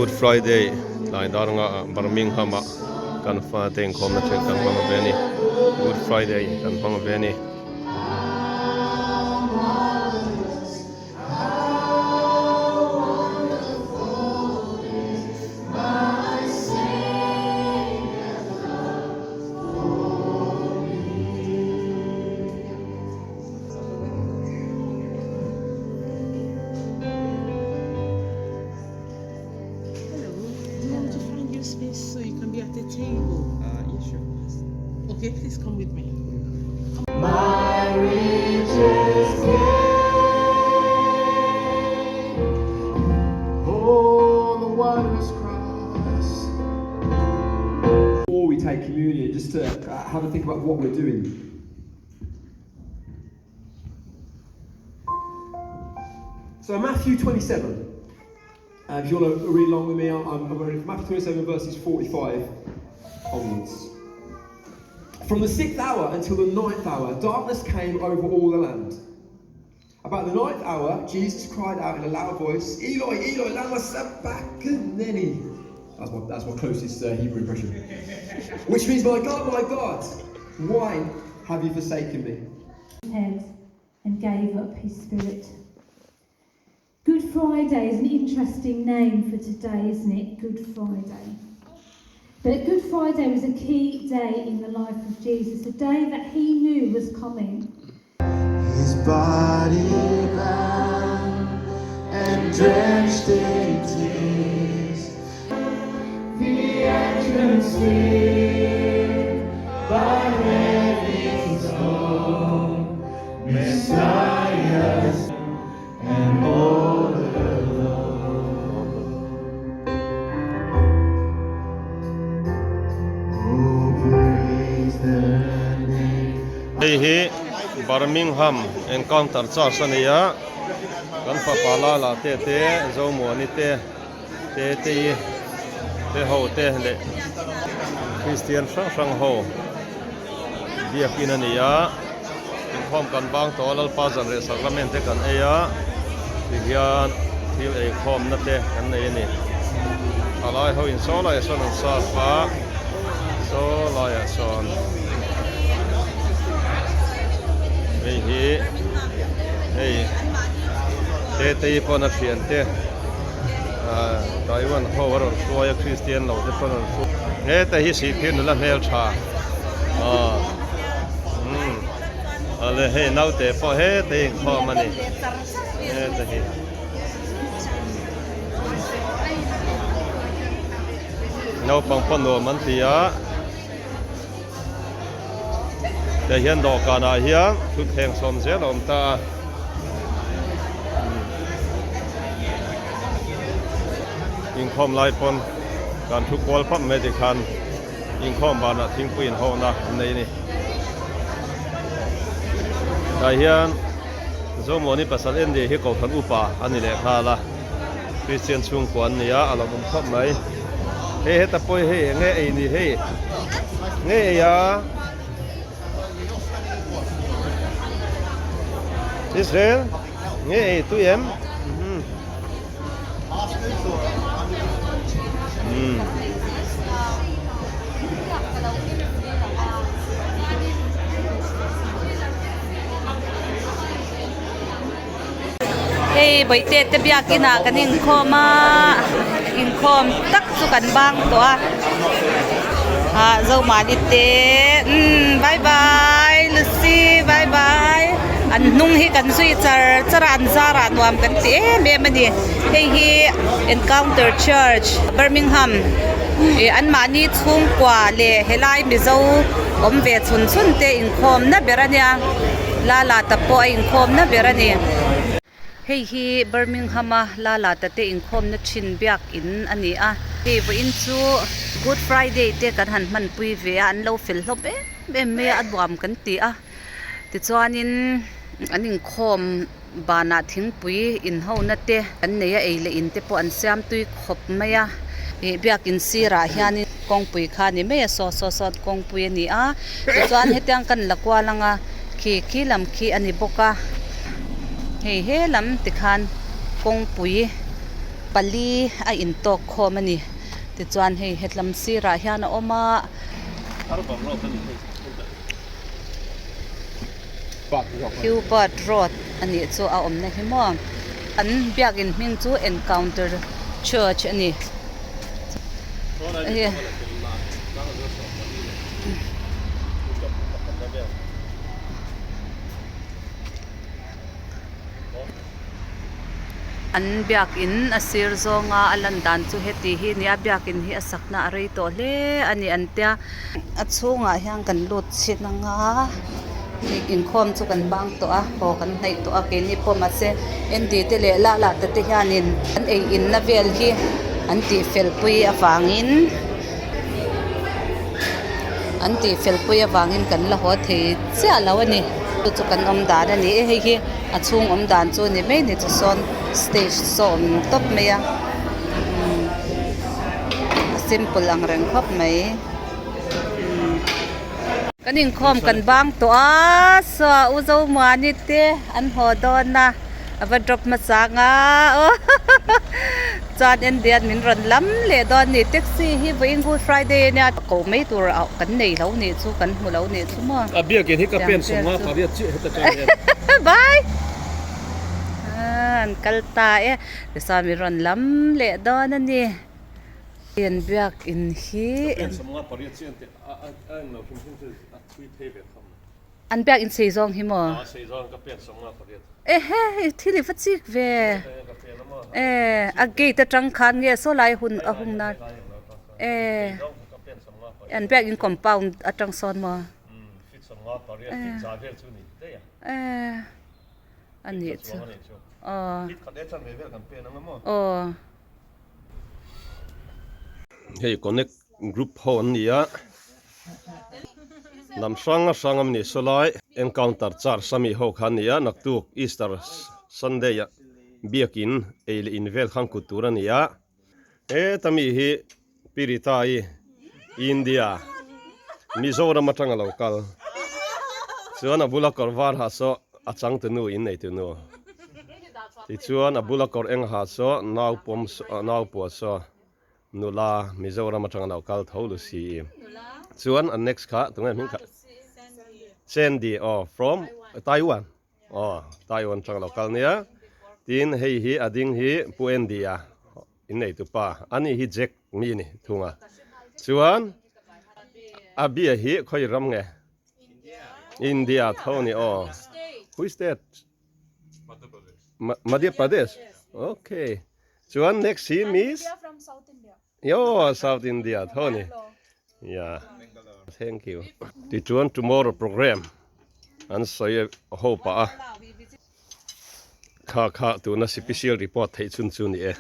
Good Friday tlai dar nga ah Birmingham ah kan fate inkhawmna then kan hmang ve a ni. Good Friday kan hmang ve a ni. Before we take communion, just to have a think about what we're doing. So Matthew 27. Uh, if you want to read along with me, I'm, I'm reading Matthew 27 verses 45 onwards. From the sixth hour until the ninth hour, darkness came over all the land. About the ninth hour, Jesus cried out in a loud voice, Eloi, Eloi, lama sabachthani. That's my, that's my closest uh, Hebrew impression. Which means, My God, my God, why have you forsaken me? Head and gave up his spirit. Good Friday is an interesting name for today, isn't it? Good Friday. But Good Friday was a key day in the life of Jesus, a day that he knew was coming. His body bound and drenched in tears. The entrance sealed by heaven's own Messiah's and all alone. Oh, praise the name. Hei hi Birmingham Encounter Church a ni a, kan fapa Lala te te Zomuani te te tei te ho te leh Kristian hrang hrang ho biakin a ni a, inkhawm kan bang tawh a Lalpa zanreh sacrament te kan ei a tihian thil eikhawmna te kan nei a ni. Thalai ho in saw laiah sawn an serve a, saw laiah sawn hei hi hei Tetei pawn a thiante ah Taiwan ho a rawn hruai a Kristian lo te pawn a rawn hruai heta hi sihphir nula hmel tha ah umm awle hei naute pawh hetei inkhawm a ni heta hi. Naupang pawh nuam an ti a tah hian dawhkan ah hian thutthleng sawm zel a awm ta a inkhawm lai pawn kan thu kual pap mai tikhan inkhawm banah thingpui inhawhna an nei a ni tah hian Zomuani pasal Andy hi Kohhran upa a ni leh nghal a, Christian chhungkua an ni a, a lawmawm khawp mai. Hei heta pawh hei eng nge ei ni hei? Nge ei a? Israel nge ei tui em? Umm. Hei bawihte te biakin ah kan inkhawm a inkhawm tak chu kan bang tawh a ah Zomani te umm bye bye Lucy bye bye an hnung hi kan zui char char a an zar ah nuam kan ti em em a ni hei hi encounter church Birmingham ih anmahni chhungkua leh helai mizo awm ve chhun chhun te inkhawm na ber a nia. Lala ta pawh a inkhawmna ber a ni. Hei hi Birmingham a Lala ta te inkhawmna thin biak in a ni a. Hei vawiin chu Good Friday te kan han hmanpui ve a, an lo fel hlawm em em mai a, a nuam kan ti a. Tichuanin an inkhawm banah thingpui inhona te an nei a, ei leh in te pawh an siam tui khawp mai a. Ih biakin sirah hianin kawngpui kha a ni mai a, saw saw saw kawngpui a ni a tichuan hetiang kan la kual ang a khi khi lam khi a ni bawk a hei he lam tikhan kawngpui. pali a intawk khawm a ni. Tichuan hei hetlam sirah hian a awm a. Hubert Road a nih chu a awmna hi maw. An biakin hming chu Encounter Church a ni. An biakin a sir zawnga a lan dan chu heti hi a ni a biakin hi a sakna a rei tawh hle a ni an tia a chhungah hian kan lut chhin anga inkhawm chu kan bang tawh a haw kan hnaih tawh a keini pawh mahse Andy te leh Lala te te hianin an ei inna vel hi an tih fel pui avangin an tih fel pui avangin kan la haw thei chiah lo a ni chu chu kan awm dan a ni e hei hi a chhung awm dan chu ni mai ni chu sawn stage saw awm tawp mai a umm a simple ang reng khawp mai umm kan inkhawm kan bang tawh a saw u Zomuani te an haw dawn a a va drop hmasa ang a aw chuan Indian min rawn lam leh dawn a ni taxi hi vawiin good friday a nia ko mai tur ah kan nei lo nih chu kan hmu lo nih chu maw a biakin hi ka pen sawmnga pariat chiah heta tang hian bye an kal ta e tichuan min rawn lam leh dawn a ni. An biakin hi An biakin sei zawng hi maw? Ehe i thil i va chik ve e a gate atang khan nge saw lai hun a hung nan e an biakin compound atang sawn maw e a nih chu aw aw. Hei connect group ho an ni a hnam hrang hrang a ni saw lai encounter church a mi ho kha an ni a naktuk Easter Sunday ah biakin ei leh in vel khan kut tur a ni a heta mi hi Piritai India Mizoram atanga lo kal chuan a bula kawr var ha saw a changtunu in nei tunu. Tichuan a bula kawr eng ha saw nau pawm nau pua saw nula Mizoram atanga lo kal tho lu si i chuan a next kha tunge hming kha Sandy aw from Taiwan aw Taiwan atanga lo kal nia tin hei hi a ding hi Pu Andy a innei tupa ani hi Jack mi ni thunga chuan a bia hi khawi ram nge India tho ni aw which state Madhya Pradesh okay chuan next hi miss from South India. Yo South India tho ni yeah thank you tichuan tomorrow program an sawi ho pah a kha kha tuna special report theih chhun chu ni e.